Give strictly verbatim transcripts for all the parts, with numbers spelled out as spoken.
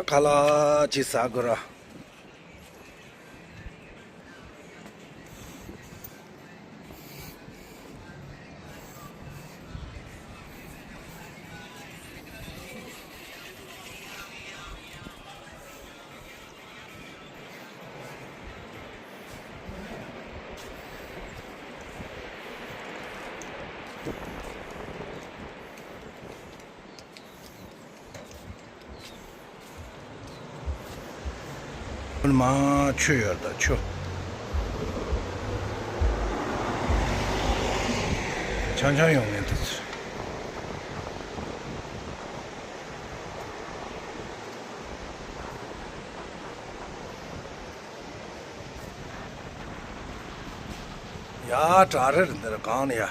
ཁ་ལག་ཅིག་ཟ་དགོས་ར། མ་ཆུ་ཡོད་ད་ཆུ། ཆང་ཆང་ཡོང་ངེས་འདུག་ཡ་བྲག་རི་རེད་འདིར་གང་ནས་ཡ།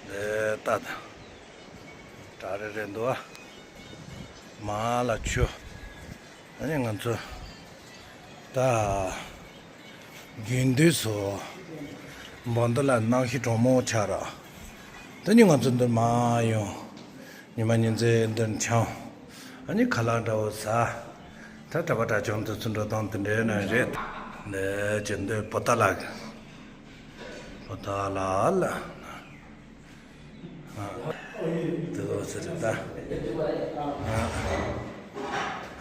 འདི་ལྟ་དང་། བྲག་རི་རེད་འདུག་ཨ། མ་ལ་ཆུ། ཨ་ནི་ང་ཚོ་ད་དགུན་དུས་སུ་འབོ་འདི་ལ་གནམ་གཤིས་གྲང་མོ་ཆགས་ར། དེ་ནི་ང་ཚོ་འདིར་མ་ཡོང་། ཉི་མ་ཉི་མཚན་འདིར་འཆམ། ཨ་ནི་ཁ་ལག་འདྲ་བོ་ཟ། ད་གྲྭ་པ་གྲྭ་ཆུང་དུ་ཚུར་འགྲོ་སྟངས་དེ་འདྲའི་ནང་རེད། འདི་ཅི་འདི་པོ་ཏ་ལ། པོ་ཏ་ལ་ལ། དུ་ཟེར་ད།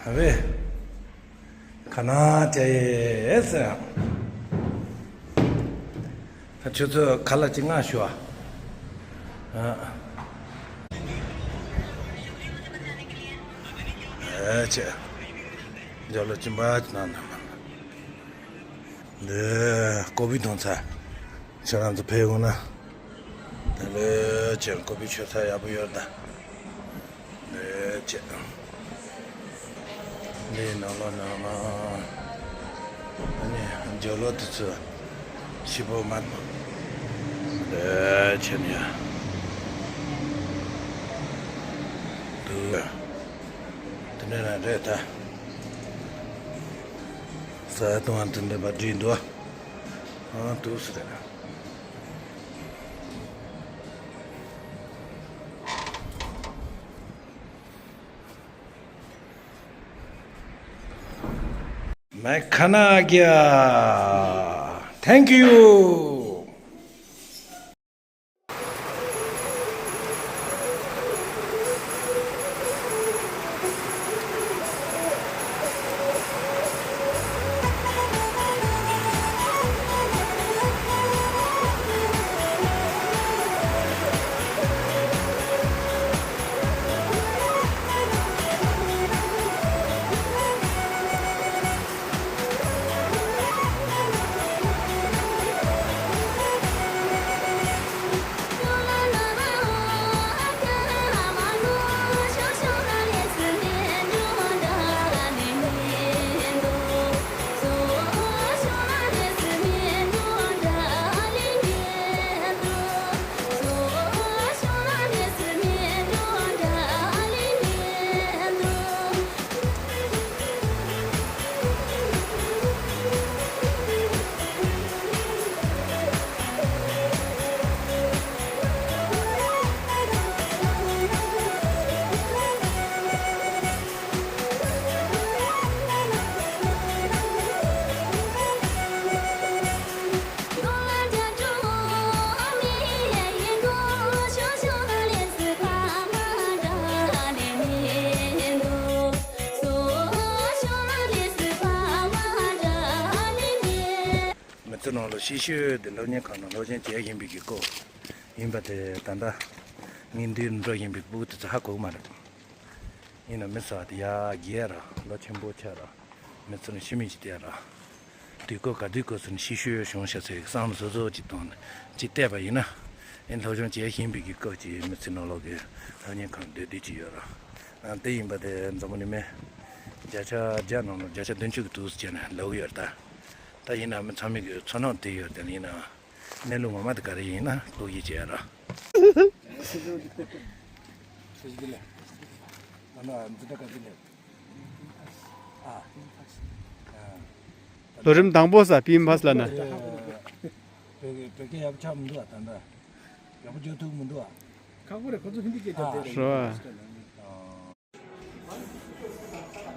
ཨ་བེ། ཁ་ན་ཅ་ཡེ་ཟེར། ད་ཁྱོད་ཚོ་ཁ་ལག་ཅིག་མངགས་ཞུ་ཨ། ཨ་ཅེ། འཇོ་ལོ་ཅི་འབའ་ཅི་ན་ན། འདི་ཀོ་བི་གཏོང་ཚ། ཁྱེད་རང་ཚོ་ཕེབས་འོང་ན། དེ་ལས་ཁྱེད་ཀོ་བི་མཆོད་ས་ཡག་པོ་ཡོད་ད། ལས་ཁྱེད། ལས་ནང་ལོགས་ནང་ལ། ཨ་ནི་ཇོ་ལོ་དེ་ཚོ་ཤི་པོ་མ། ལས་ཁྱེད་ཡ། དུ། དེ་འདྲ་རང་རེད་ད། ས་ཡ་དུང་བ་དེ་འདྲ་པ་བྲིས་འདུག་ཨ་འདུག་སེ་རེད། མེ་ཁ་ན་གྱ། Thank you. མི་ཚེ་ནང་ལ་ཤེས་ཤོས་དེ་སློབ་གཉེར་ཁང་ནང་སློབ་སྦྱོང་བྱས་བཞིན་པའི་གི་སྐོར་ཡིན་པ་དེ་ད་ལྟ་ངས་འདིར་འགྲོ་བཞིན་པའི་སྤུ་གུ་དེ་ཚོ་ཧ་གོ་གི་མ་རེད། ཡིན་ན་མི་ཟེར་བ་དེ་ཡ་རྒས་ར་ལོ་ཆེན་པོ་ཆགས་ར། མི་ཚེ་ནི་ཤི་མི་ཅི་དེ་ར། དུས་སྐབས་ག་དུས་སྐབས་སུ་ནི་ཤི་ཤོས་བྱུང་ཤག་ཚེ་བསམ་བློ་བཟོ་བཟོ་ཅིག་བཏང་ནས་ཅིག་བལྟས་པ་ཡིན་ན། ཨེ་སློབ་སྦྱོང་བྱེད་བཞིན་པའི་གི་སྐབས་ཀྱི་མི་ཚེ་ནང་ལོགས་ཀྱི་སློབ་གཉེར་ཁང་སྡོད་སྡོད་ཅིག་ཡོད་ར། ཨ་དེ་ཡིན་པ་དེ་འཛམ་བུ་གླིང་མི་བརྒྱ་ཆ་བརྒྱ་ནང་ལ་བརྒྱ་ཆ་བདུན་ཅུ་གི་དུས་སུ་བྱས་ནས་ལོག་ཡོད་ར་ད། ད་ཡིན་ན་མི་ཚང་མའི་གི་ཚོར་སྣང་དེ་ཡོད་དེ་ཡིན་ན། གནས་ལུགས་ངོ་མ་དེ་ག་རེ་ཡིན་ན་ལོག་ཡིད་ཆེས་ར། ལོ་རིམ་དང་པོ་ས་པིན་ཕ་སི་ལ་ན། བོད་སྐད་ཡག་པོ་ཆགས་མི་འདུག་ཨ་ད་ལྟ། ཡག་པོ་བརྗོད་ཐུབ་མི་འདུག་ཨ། ཁག་པོ་རེད། ཁོ་ཚོ་ཧིན་དི་སྐད་རྒྱབ་བསྡད་རེད། རོ།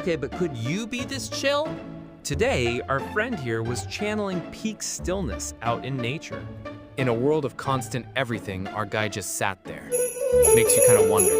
Okay, but could you be this chill? Today, our friend here was channeling peak stillness out in nature. In a world of constant everything, our guy just sat there. Makes you kind of wonder.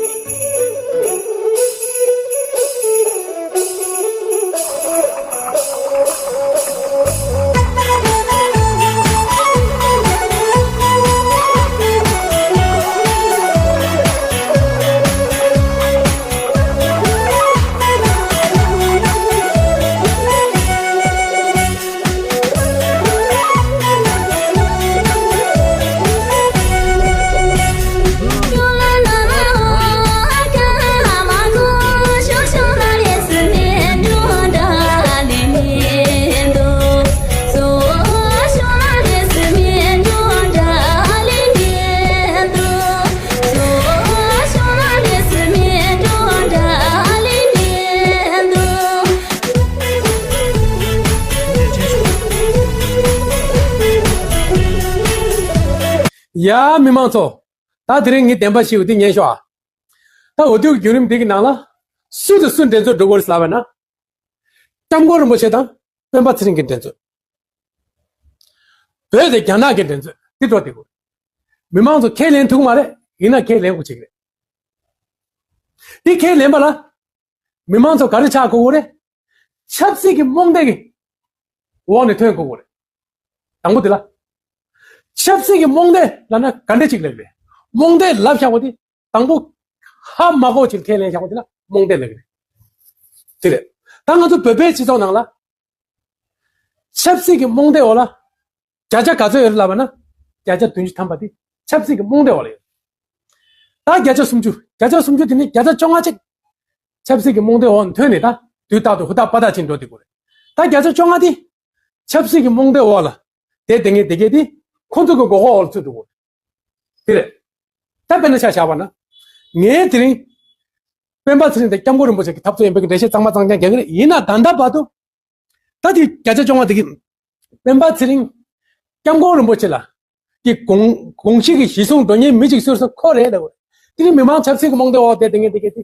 ཡ། མི་མང་ཚོ། ད་དེ་རིང་ངས་བདེན་པ་ཞིག་འོ་དེ་ཉན་ཤོག་ཨ། ད་འོ་དེའི་བརྒྱུད་རིམ་འདི་གི་ནང་ལ་སུ་དང་སུ་འགྲན་རྩོད་འགྲོ་དགོས་རེད་ལབ་པ་ན། སྐྱབས་མགོན་རིན་པོ་ཆེ་དང་སྤེན་པ་ཚེ་རིང་གི་འགྲན་རྩོད། བོད་དང་རྒྱ་ནག་གི་འགྲན་རྩོད་འདི་འགྲོ་བསྡད་དགོས། མི་མང་ཚོ་ཁས་ལེན་ཐུབ་ཀྱི་མ་རེད། ཡིན་ན་ཁས་ལེན་དགོས་བྱེད་ཀྱི་རེད། འདི་ཁས་ལེན་པ་ལ། མི་མང་ཚོ་ག་རེ་ཆགས་དགོས་ཀྱི་རེད། ཆབ་སྲིད་ཀྱི་རྨོངས་དད་ཀྱི་འོག་ནས་ཐོན་དགོས་ཀྱི་རེད། དང་པོ་དེ་ལ། ཆབ་སྲིད་ཀྱི་རྨོངས་དད་ལབ་ན་ག་འདྲ་ཅིག་ལབ་རེད། རྨོངས་དད་ལབ་བཞག་པ་དེ་དང་པོ་ཧ་མ་གོ་ཅིག་ཁས་ལེན་བཞག་པ་དེ་ལ་རྨོངས་དད་ལབ་ཀྱི་རེད། དེ་རེད། ད་ང་ཚོ་བོད་པའི་སྤྱི་ཚོགས་ནང་ལ། ཆབ་སྲིད་ཀྱི་རྨོངས་དད་འོག་ལ། བརྒྱ་ཆ་ག་ཚོད་ཡོད་རེད་ལབ་པ་ན། བརྒྱ་ཆ་བདུན་ཅུ་ཐམ་པ་དེ་ཆབ་སྲིད་ཀྱི་རྨོངས་དད་འོག་ལ་ཡོད། ད་བརྒྱ་ཆ་སུམ་ཅུ། བརྒྱ་ཆ་སུམ་ཅུ་དེ་ནི་བརྒྱ་ཆ་བཅོ་ལྔ་ཅིག་ཆབ་སྲིད་ཀྱི་རྨོངས་དད་འོག་ནས་ཐོན་ནས་ད་དུས་རྟག་ཏུ་ཧུར་ཐག་པ་ཐག་ཕྱིན་འགྲོ་བསྡད་ཀྱི་རེད། ད་བརྒྱ་ཆ་བཅོ་ལྔ་དེ་ཆབ་སྲིད་ཀྱི་རྨོངས་དད་འོག་ལ་བསྡད་བསྡད་མཁན་བསྡད་མཁན་དེ་ཁོ་ཚོ་གི་མགོ་སྐོར་འོག་ལ་ཚུད་འགྲོ་གི་རེད། དེ་རེད། ད་དཔེར་ན་ཆ་བཞག་པ་ན། ངས་དེ་རིང་སྤེན་པ་ཚེ་རིང་དང་སྐྱབས་མགོན་རིན་པོ་ཆེ་གི་འཐབ་རྩོད་ཡིན་པའི་འགྲེལ་བཤད་གཙང་མ་གཙང་རྐྱང་རྒྱག་གི་རེད། ཡིན་ན་ད་ལྟ་བར་དུ། ད་དེ་བརྒྱ་ཆ་བཅོ་ལྔ་དེ་གི་སྤེན་པ་ཚེ་རིང་སྐྱབས་མགོན་རིན་པོ་ཆེ་ལ་གི་དགོངས་དགོངས་གཞི་གི་གཞི་བཟུང་འགྲོ་མཁན་མི་གཅིག་སུ་རེད་ཟེར་ན་ཁོ་རེད་ལབ། དེ་ནི་མི་མང་ཆབ་སྲིད་ཀྱི་རྨོངས་དད་འོག་བསྡད་བསྡད་མཁན་དེ་གི་དེ།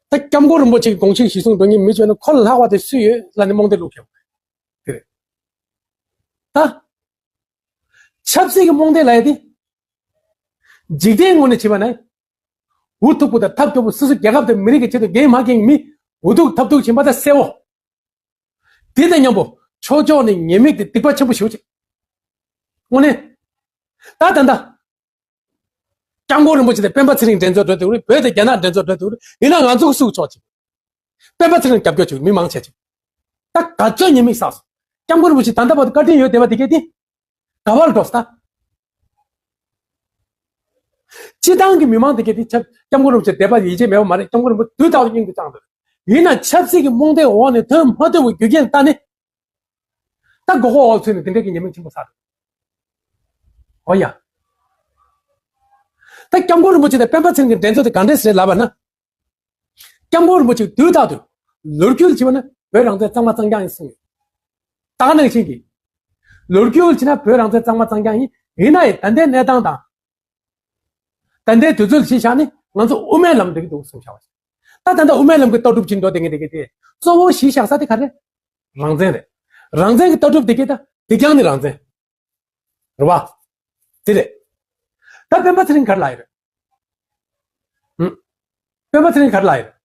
ད་སྐྱབས་མགོན་རིན་པོ་ཆེ་གི་དགོངས་གཞི་གཞི་བཟུང་འགྲོ་མཁན་མི་གཅིག་ཡོད་ན་ཁོ་ལ་ལྷག་པ་དེ་སུ་ཡོད་ལབ་ནས་རྨོངས་དད་བླུགས་བཞག་པ་རེད། དེ་རེད། ད་ཆབ་སྲིད་ཀྱི་རྨོངས་དད་ལབ་ཡ་དེ། འཇིག་རྟེན་ངོས་ནས་བྱས་པ་ན། འུ་ཐུག་པོ་དང་ཐབས་སྐྱོ་པོ་སོ་སོ་རྒྱལ་ཁབ་དང་མི་རིགས་ཀྱི་ཆེད་དུ་འགན་མ་འཁྱེར་མི་འུ་ཐུག་ཐབས་ཐུག་བྱེད་པ་དང་གསལ་བོ། དེ་དང་མཉམ་པོ་ཕྱོགས་ཕྱོགས་ནས་ཉེས་དམིགས་དེ་སྡིག་པ་ཆེན་པོ་ཞེ་པོ་ཅིག་དངོས་གནས། ད་ད་ད། སྐྱབས་མགོན་རིན་པོ་ཆེ་དང་སྤེན་པ་ཚེ་རིང་འགྲན་རྩོད་འགྲོ་དེ་རེད། བོད་དང་རྒྱ་ནག་འགྲན་རྩོད་འགྲོ་དེ་རེད། ཡིན་ན་ང་ཚོ་སུ་ཆོག་ཅིག་སྤེན་པ་ཚེ་རིང་རྒྱབ་སྐྱོར་བྱེད་མི་མང་ཆེ་ཅིག་ད་ག་ཚོད་ཉེས་དམིགས་བསགས་སོང་། སྐྱབས་མགོན་རིན་པོ་ཆེ་ད་ལྟ་བར་དུ་བཀའ་དྲིན་ཡོད་བསྡད་པ་དེ་གས་དེ། ག་བར་འགྲོ་ས། སྤྱི་བཏང་གི་མི་མང་དེ་གས་དེ་ཆབ་སྐྱབས་མགོན་རིན་པོ་ཆེ་དད་པ་ཡིད་ཆེས་མེད་པ་མ་རེད། སྐྱབས་མགོན་རིན་པོ་ཆེ་དུས་རྟག་ཏུ་སྙིང་དུ་བཅངས་འདུག་ཡིན་ན་ཆབ་སྲིད་ཀྱི་རྨོངས་དད་འོག་ནས་ཐོན་མ་ཐུབ་པའི་རྒྱུ་རྐྱེན་ལྟ་ནས། ད་མགོ་སྐོར་འོག་ཚུད་ནས་དེ་འདྲའི་གི་ཉེས་དམིགས་ཆེན་པོ་བསགས་འདུག་འོ་ཡ། ད་སྐྱབས་མགོན་རིན་པོ་ཆེ་དང་སྤེན་པ་ཚེ་རིང་གི་འགྲན་རྩོད་དེ་གང་འདྲས་རེད་ལབ་པ་ན། སྐྱབས་མགོན་རིན་པོ་ཆེ་དུས་རྟག་ཏུ་ལོ་རྒྱུས་བྱས་པ་ན་བོད་རང་བཙན་གཙང་མ་གཙང་རྐྱང་ཡིན་གསུངས་ཡོད། ད་ག་ནང་བཞིན་གྱི། ལོ་རྒྱུས་བྱས་ན་བོད་རང་བཙན་གཙང་མ་གཙང་རྐྱང་ཡིན། ཡིན་ན་ཡང་ད་ལྟའི་གནས་སྟངས་དང་། ད་ལྟའི་དུས་ཚོད་ལ་གཞི་བཞག་ནས་ང་ཚོ་དབུ་མའི་ལམ་འགྲིག་གི་འདུག་གསུངས་བཞག་པ་ཞིག་ད་ད་ལྟ་དབུ་མའི་ལམ་གྱི་ལྟ་གྲུབ་ཅིག་འགྲོ་བསྡད་མཁན་དེ་ག་དེ་གཙོ་བོ་གཞི་བཞག་ས་དེ་ག་རེ། རང་བཙན་རེད། རང་བཙན་གྱི་ལྟ་གྲུབ་དེ་ག་ད་དེ་རྐྱང་ནི་རང་བཙན། རེད་བ། དེ་རེད། ད་སྤེན་པ་ཚེ་རིང་ག་རེ་ལབ་ཡོད་རེད། ཧུམ། སྤེན་པ་ཚེ་རིང་ག་རེ་ལབ་ཡོད་རེད།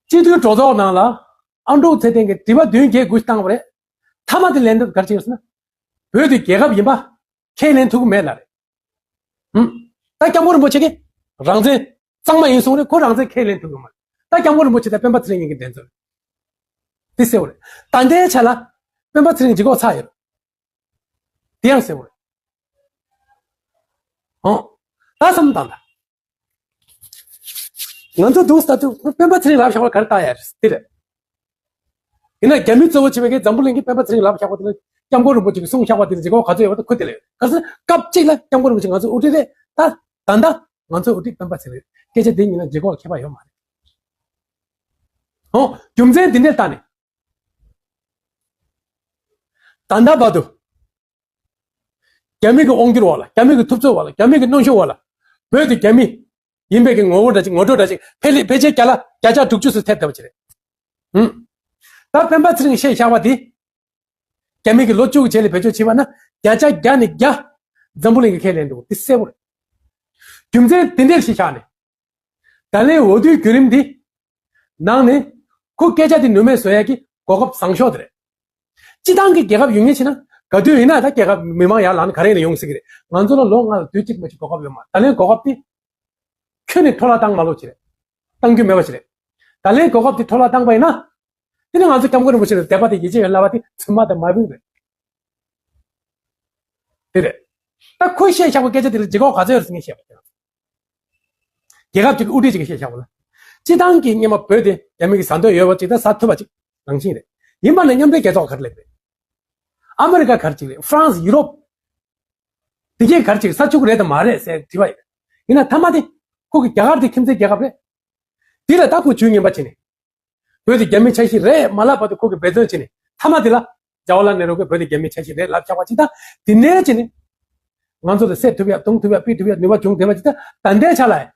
སྤྱི་འཐུས་གྲོས་ཚོགས་ནང་ལ་ཨ་འབྲུག་ཚེ་བརྟན་གྱིས་དྲི་བ་བདུན་བརྒྱད་དགུ་ཞིག་བཏང་བ་རེད། མཐའ་མ་དེ་ལན་འདེབས་ག་རེ་བྱས་ཡོད་ཟེར་ན། བོད་དེ་རྒྱལ་ཁབ་ཡིན་པ་ཁས་ལེན་ཐུབ་ཀྱི་མེད་ལབ་རེད། ཧུམ། ད་སྐྱབས་མགོན་རིན་པོ་ཆེ་གིས་རང་བཙན་གཙང་མ་ཡིན་གསུངས་རེད། ཁོ་རང་བཙན་ཁས་ལེན་ཐུབ་ཀྱི་མ་རེད། ད་སྐྱབས་མགོན་རིན་པོ་ཆེ་དང་སྤེན་པ་ཚེ་རིང་གཉིས་ཀྱི་འགྲན་རྩོད་རེད། དེ་གསལ་བོ་རེད། ད་ལྟའི་ཆ་ལ་སྤེན་པ་ཚེ་རིང་ལྗིད་ཁོག་ཚ་ཡོད་རེད། དེ་ཡང་གསལ་བོ་རེད། ཨོ། ད་བསམ་བློ་བཏང་ད། ང་ཚོ་འདུག་ལྟ་དུས་སྤེན་པ་ཚེ་རིང་ལབ་བཞག་པ་ག་རེ་ལྟ་ཡ་རེད་དེ་རེད། ཡིན་ན་རྒྱ་མི་གཙོ་བོ་བྱས་པའི་གི་འཛམ་བུ་གླིང་གིས་སྤེན་པ་ཚེ་རིང་ལབ་བཞག་པ་དེ་ལ་སྐྱབས་མགོན་རིན་པོ་ཆེ་གིས་གསུངས་བཞག་པ་དེ་ལ་ལྗིད་ཁོག་ག་ཚོད་ཡོད་པ་དེ་ཁུ་དེ་ལ་ཡོད། ག་ཚོད་སྐབས་གཅིག་ལ་སྐྱབས་མགོན་རིན་པོ་ཆེ་ང་ཚོའི་དབུ་ཁྲིད་རེད། ད་ད་ལྟ་ང་ཚོའི་དབུ་ཁྲིད་སྤེན་པ་ཚེ་རིང་རེད། སྐད་ཆ་དེ་ཉིད་ལ་ལྗིད་ཁོག་ཁྱད་པར་ཡོད་མ་རེད། ཨོ། རྒྱུ་མཚན་དེ་འདྲའི་ལྟ་ནས། ད་ལྟ་བར་དུ། རྒྱ་མི་གི་དབང་སྒྱུར་འོག་ལ། རྒྱ་མི་གི་ཐུབ་ཚོད་འོག་ལ། རྒྱ་མི་གི་གནོན་ཤུགས་འོག་ལ། བོད་དེ་རྒྱ་མི་ཡིན་པའི་གི་ངོ་བོ་འདྲ་ཅིག་ངོ་སྤྲོད་འདྲ་ཅིག་ཕལ་ཕལ་ཆེར་བརྒྱ་ལ་བརྒྱ་ཆ་དྲུག་ཅུ་ཙམ་ཐེབས་བསྡད་པ་ཅིག་རེད། ཧུམ། ད་སྤེན་པ་ཚེ་རིང་བཤད་བཞག་པ་དེ། རྒྱ་མི་གི་ལོ་བཅུ་གི་རྗེས་ལ་བེད་སྤྱོད་བྱས་པ་ན་བརྒྱ་ཆ་བརྒྱ་ནས་བརྒྱ་འཛམ་བུ་གླིང་གིས་ཁས་ལེན་འདུག་དེ་གསལ་བོ་རེད། རྒྱུ་མཚན་དེ་འདྲའི་གཞི་བཞག་ནས། ད་ལན་འོས་བསྡུའི་བརྒྱུད་རིམ་འདི་ནང་ནས་ཁོ་སྐད་ཆ་འདི་ནུས་མེད་བཟོ་ཡ་གི་གོ་སྐབས་བཟང་ཤོས་དེ་རེད། སྤྱི་བཏང་གི་རྒྱལ་ཁབ་ཡོད་མཁན་ཕྱིན་ན་ག་དུས་ཡིན་ན་ད་རྒྱལ་ཁབ་མི་མང་ཡར་ལངས་ན་ག་རེ་ཡིན་ན་ཡོང་སྲིད་ཀྱི་རེད། ང་ཚོ་ལ་ལོ་ལྔ་ལ་དུས་གཅིག་མ་གཅིག་གོ་སྐབས་ཡོད་མ་རེད། ད་ལན་གོ་སྐབས་འདི་ཁྱོན་ནས་འཕྲོ་བརླག་བཏང་མ་ལོག་ཅིག་རེད། བཏང་རྒྱུ་མེད་པ་ཞིག་རེད། ད་ལན་གོ་སྐབས་འདི་འཕྲོ་བརླག་བཏང་པ་ཡིན་ན། དེ་ནི་ང་ཚོ་སྐྱབས་མགོན་རིན་པོ་ཆེ་ལ་དད་པ་དང་ཡིད་ཆེས་ཡོད་ལབ་པ་དེ་ཚོད་མ་དང་མ་བུ་རེད། དེ་རེད། ད་ཁོས་བཤད་བཞག་པའི་སྐད་ཆ་དེ་ལ་ལྗིད་ཁོག་ག་ཚོད་ཡོད་རེད་ཟེར་ངས་བཤད་པ་དེ། རྒྱལ་ཁབ་ཅིག་གི་དབུ་ཁྲིད་ཅིག་གིས་བཤད་བཞག་པ་ལ། སྤྱི་བཏང་གི་སྔོན་མ་བོད་དེ་རྒྱ་མི་གིས་ཟ་འདོད་ཡོད་པ་ཅིག་དང་ཟ་ཐུབ་པ་ཅིག་རང་བཞིན་རེད། ཡིན་པ་ན་མཉམ་འབྲེལ་རྒྱལ་ཚོགས་ག་རེ་ལབ་རེད། ཨ་མི་རི་ཀ་ག་རེ་ཅིག་རེད། ཧྥ་རན་སི། ཡུ་རོབ། དེ་གས་ག་རེ་ཅིག་ཟ་བཅུག་གི་རེད་དམ་མ་རེད་ཟེར་དྲི་བ་ཡིན། ཡིན་ན་མཐའ་མ་དེ་ཁོ་གི་རྒྱ་གར་དེ་ཁྱིམ་མཚེས་རྒྱལ་ཁབ་རེད། དེ་ལ་ད་ཁོ་ཇུས་ངན་པ་བྱས་ནས། བོད་དེ་རྒྱ་མིའི་ཆ་ཤས་རེད་མ་ལབ་བར་དུ་ཁོ་གིས་འབད་བརྩོན་བྱས་ནས་མཐའ་མ་དེ་ལ་ཇ་ཝ་ལ་ནེ་རུ་གིས་བོད་དེ་རྒྱ་མིའི་ཆ་ཤས་རེད་ལབ་ཆགས་པ་ཅིག་དང་། དེ་ནས་བྱས་ནས་ང་ཚོ་ལ་བསད་ཐུབ་ཡ་བརྡུང་ཐུབ་ཡ་ཕུད་ཐུབ་ཡ་ནུས་པ་བྱུང་བསྡད་པ་ཅིག་དང་། ད་ལྟའི་ཆ་ལ་ཡ།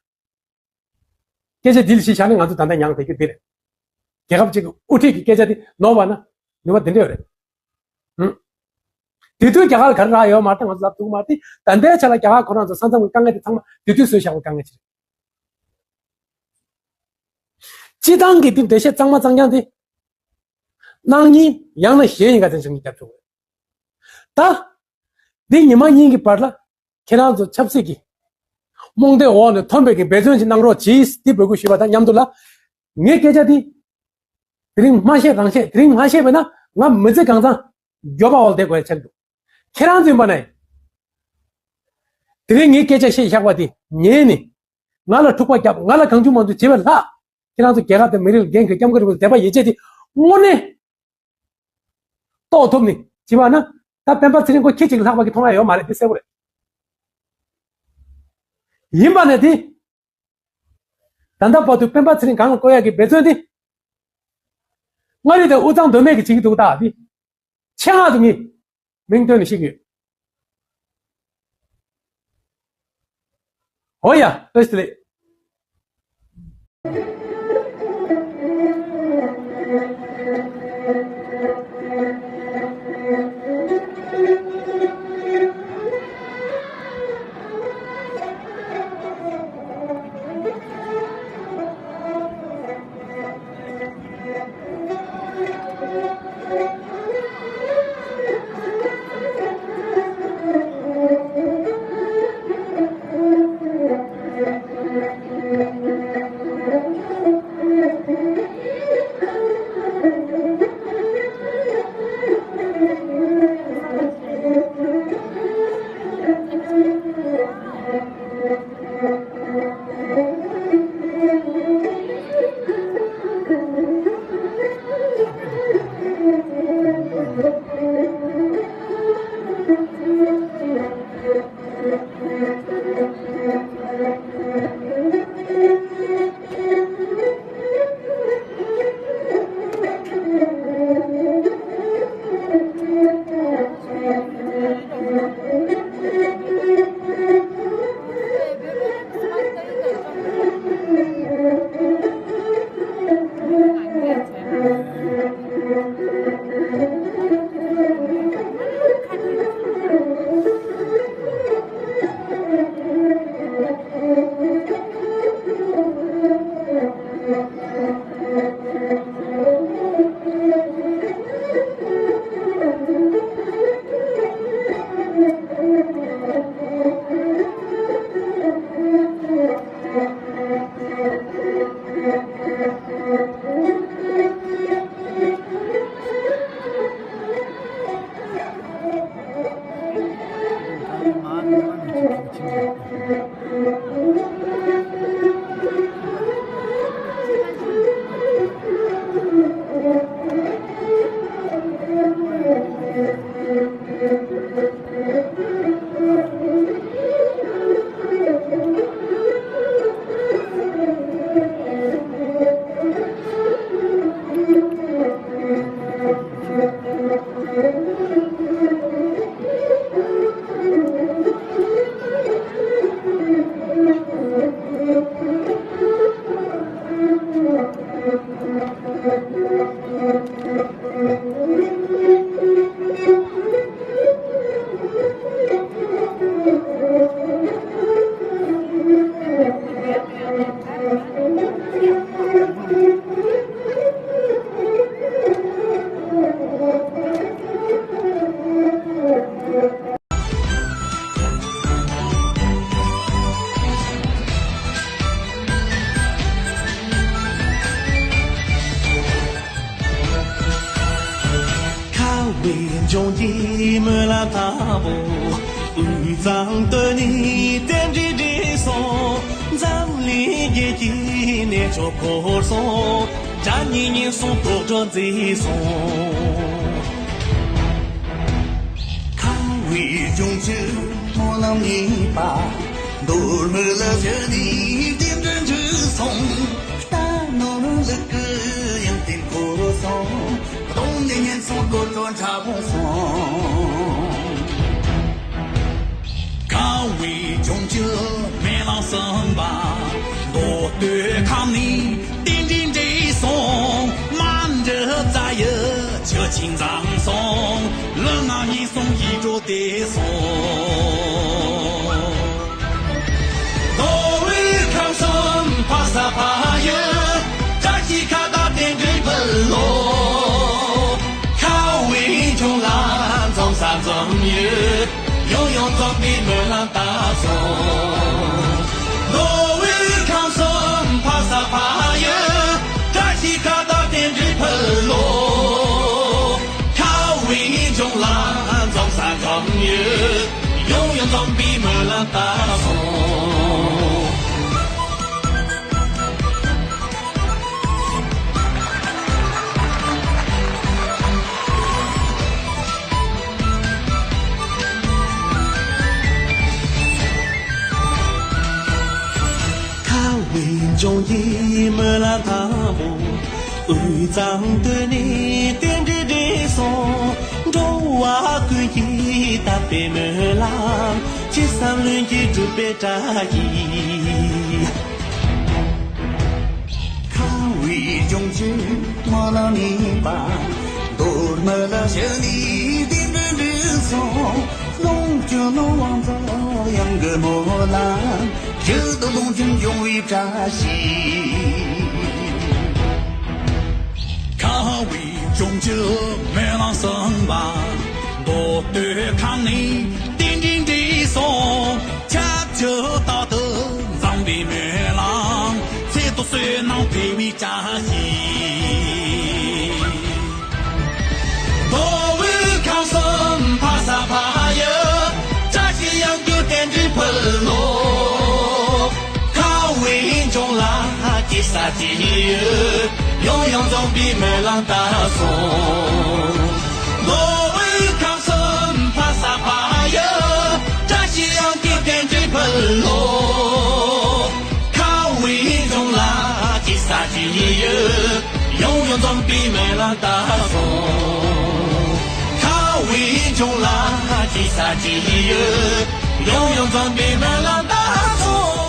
སྐད་ཆ་འདི་ལ་གཞི་བཞག་ནས་ང་ཚོ་ད་ལྟ་མྱངས་བསྡད་རྒྱུ་འདི་རེད། རྒྱལ་ཁབ་ཅིག་གི་དབུ་ཁྲིད་ཀྱི་སྐད་ཆ་འདི་ནོར་བ་ན་ནུས་པ་འདི་འདྲ་ཡོད་རེད། ཧུམ། དེ་དུས་རྒྱ་གར་ག་རེ་རག་ཡོད་མ་རེད། ང་ཚོ་ལབ་ཐུབ་མ་རེད། ད་ལྟའི་ཆ་ལ་རྒྱ་གར་ཁོ་རང་ཚོ་ས་མཚམས་ཀྱི་དཀའ་ངལ་དེ་ཚང་མ་དེ་དུས་བཟོས་བཞག་པའི་དཀའ་ངལ་ཅིག་རེད། སྤྱི་བཏང་གི་འདི་འགྲེལ་བཤད་གཙང་མ་གཙང་རྐྱང་དེ། གནང་མཁན་ཡང་ན་གཞན་ཡིན་ག་དེ་འབྱུང་གི་རྒྱབ་ཆོག་གི་རེད། ད། འདི་ཉི་མ་གཉིས་ཀྱི་བར་ལ་ཁྱེད་རང་ཚོ་ཆབ་སྲིད་ཀྱི་རྨོངས་དད་འོག་ནས་ཐོན་པའི་གི་འབད་བརྩོན་ཞིག་གནང་རོགས་གྱིས་འདི་འབོད་སྐུལ་ཞུས་པ་དང་མཉམ་དུ་ལ། ངའི་སྐད་ཆ་འདི། དེ་རིང་མ་བཤད་རང་བཤད། དེ་རིང་མ་བཤད་པས་ན་ང་མི་ཚེ་གང་ཚང་མགྱོགས་པ་འོག་བསྡད་དགོས་ཡ་ཆགས་འདུག་ཁྱེད་རང་ཚོ་ཡིན་པ་ནས། དེ་རིང་ངའི་སྐད་ཆ་བཤད་བཞག་པ་དེ་ཉན་ནས། ང་ལ་འཁྲུག་པ་བརྒྱབ། ང་ལ་གང་བྱུང་མང་བྱུང་བྱེད་པའི་ལྷག་ཁྱེད་རང་ཚོ་རྒྱལ་ཁབ་དང་མི་རིགས་ལ་འགན་འཁྱེར། སྐྱབས་མགོན་རིན་པོ་ཆེ་དད་པ་ཡིད་ཆེས་དེ་དངོས་གནས་རྟོགས་ཐུབ་ནས་བྱེད་པ་ན། ད་སྤེན་པ་ཚེ་རིང་ཁོ་ཁྱི་གཅིག་ལྷག་པ་གི་མཐོང་ཡ་ཡོད་མ་རེད། དེ་གསལ་པོ་རེད། ཡིན་པ་ནས་དེ། ད་ལྟ་བར་དུ་སྤེན་པ་ཚེ་རིང་སྒང་ལ་བཀོད་ཡ་གི་འབད་བརྩོན་དེ། མངའ་རིས་དང་དབུས་གཙང་མདོ་སྨད་ཀྱི་བྱེད་ཀྱི་འདུག་ད་དེ། ཆེད་མངགས་དུ་ངས་མིང་བཏོན་ནས་བཤད་ཀྱི་ཡོད། འོ་ཡ། བཀྲ་ཤིས་བདེ་ལེགས། དང་པོ། དབུས་གཙང་སྟོད་ནས་རྟེན་འབྲེལ་འགྲིག་སོང་། འཛམ་གླིང་རྒྱལ་ཁྱོན་ནས་ཆོས་འཁོར་སོང་། དགྲ་གཉེན་ཉེན་སོང་། ལྡོག་ཕྱོགས་འཛིན་སོང་། ཁམས་དབུས་ལྗོངས་ཀྱི་སྨོན་ལམ་གཉིས་པ། མདོ་སྨད་ལ་བཞུགས་ནས་རྟེན་འབྲེལ་འགྲིག་སོང་། རྟ་ནོར་ལུག་གི་ཡོན་ཏན་འཁོར་སོང་། གདོང་ནས་སྙན་སོང་སྒོ་ཁྲོད་འཁྲབ་སོང་། ཁམས་དབུས་ལྗོངས་ཀྱི་སྨོན་ལམ་གསུམ་པ། མདོ་སྟོད་ཁམས་ནས་རྟེན་འབྲེལ་འགྲིག་སོང་། རྨ་འབྲི་རྩ་ཡི་ཆུ་ཆེན་འཛོམས་སོང་། ལུས་ངག་ཡིད་གསུམ་ཡིད་འཕྲོག་བདེ་སོང་། མདོ་དབུས་ཁམས་གསུམ་ཕ་ས་ཕ་ཡུལ། བཀྲ་ཤིས་ཁ་བཏགས་རྟེན་འབྲེལ་ཕུལ་ལོ། ཁམས་དབུས་ལྗོངས་ལ་འཛོམས་ས་འཛོམས་ཡུལ། ཡང་ཡང་འཛོམས་པའི་སྨོན་ལམ་བཏབ་སོང་། མདོ་དབུས་ཁམས་གསུམ་ཕ་ས་ཕ་ཡུལ། བཀྲ་ཤིས་ཁ་བཏགས་རྟེན་འབྲེལ་ཕུལ་ལོ། ཁམས་དབུས་ལྗོངས་ལ་འཛོམས་ས་འཛོམས་ཡུལ། ཡང་ཡང་འཛོམས་པའི་སྨོན་ལམ་བཏབ་སོང་། ཁམས་དབུས་ལྗོངས་ཀྱི་སྨོན་ལམ་དང་པོ། དབུས་གཙང་སྟོད་ནས་རྟེན་འབྲེལ་འགྲིག་སོང་། འགྲོ་བ་ཀུན་གྱི་དམ་པའི་སྨོན་ལམ། ཅི་བསམ་ལྷུན་གྱིས་འགྲུབ་པའི་བཀྲ་ཤིས། ཁམས་དབུས་ལྗོངས་ཀྱི་སྨོན་ལམ་གཉིས་པ། མདོ་སྨད་ལ་བཞུགས་ནས་རྟེན་འབྲེལ་འགྲིག་སོང་། ལོངས་སྤྱོད་ནོར་དབང་འཛོམས་གཡང་གི་སྨོན་ལམ། ཡུལ་དུ་ལོངས་སྤྱོད་འབྱུང་བའི་བཀྲ་ཤིས། ཁམས་དབུས་ལྗོངས་ཀྱི་སྨོན་ལམ་གསུམ་པ། མདོ་སྟོད་ཁམས་ནས་རྟེན་འབྲེལ་འགྲིག་སོང་། ཁྱབ་བྱེད་རྟག་ཏུ་འཛོམས་པའི་སྨོན་ལམ། ཚེ་ཐུབ་བསོད་ནམས་འཕེལ་བའི་བཀྲ་ཤིས། མདོ་དབུས་ཁམས་གསུམ་ཕ་ས་ཕ་ཡུལ། བཀྲ་ཤིས་གཡང་རྒྱུད་རྟེན་འབྲེལ་ཕུལ་ལོ། ཁམས་དབུས་ལྗོངས་ལ་སྐྱེ་ས་སྐྱེ་ཡུལ། ཡང་ཡང་འཛོམས་པའི་སྨོན་ལམ་བཏབ་སོང་། མདོ་དབུས་ཁམས་གསུམ་ཕ་ས་ཕ་ཡུལ། བཀྲ་ཤིས་གཡང་རྒྱུད་རྟེན་འབྲེལ་ཕུལ་ལོ། ཁམས་དབུས་ལྗོངས་ལ་སྐྱེ་ས་སྐྱེ་ཡུལ། ཡང་ཡང་འཛོམས་པའི་སྨོན་ལམ་བཏབ་སོང་། ཁམས་དབུས་ལྗོངས་ལ་སྐྱེ་ས་སྐྱེ་ཡུལ། ཡང་ཡང་འཛོམས་པའི་སྨོན་ལམ་བཏབ་སོང་།